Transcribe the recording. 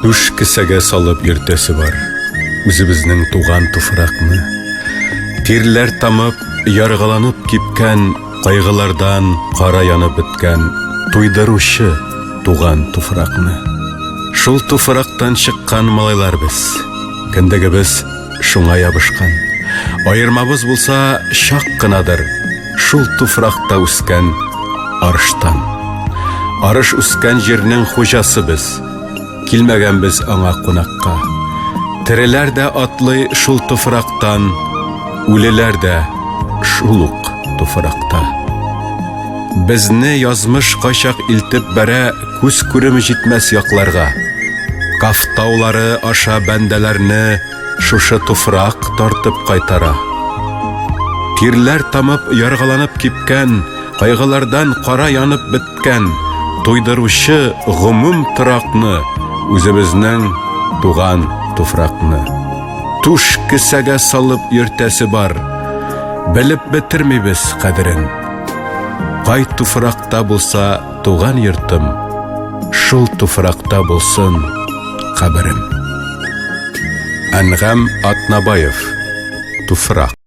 Түш кесәгә салып йөртәсе бар Үзебезнең туган туфракны. Тирләр тамып, яргаланып кипкән, Кайгылардан кара янып беткән Туйдыручы туган туфракны. Шул туфрактан чыккан малайлар без. Кендегебез шуңа ябышкан. Аермабыз булса, чак кынадыр Шул туфракта үскән арыштан. Арыш үскән җирнең хуҗасы без. Килмәгәнбез аңа кунакка. Тереләр дә атлый шул туфрактан, үлеләр дә шул ук туфракта. Безне язмыш кайчак илтеп бәрә күз күреме җитмәс якларга. Каф таулары аша бәндәләрне шушы туфрак тартып кайтара. Тирләр тамып, яргаланып кипкән, кайгылардан кара янып беткән, туйдыручы гомум торакны, үзебезнең туган туфракны. Туш кесәгә салып йөртәсе бар, белеп бетермибез кадерен. Кай туфракта булса туган йортым, шул туфракта булсын каберем. Әнгам Атнабаев. Туфрак.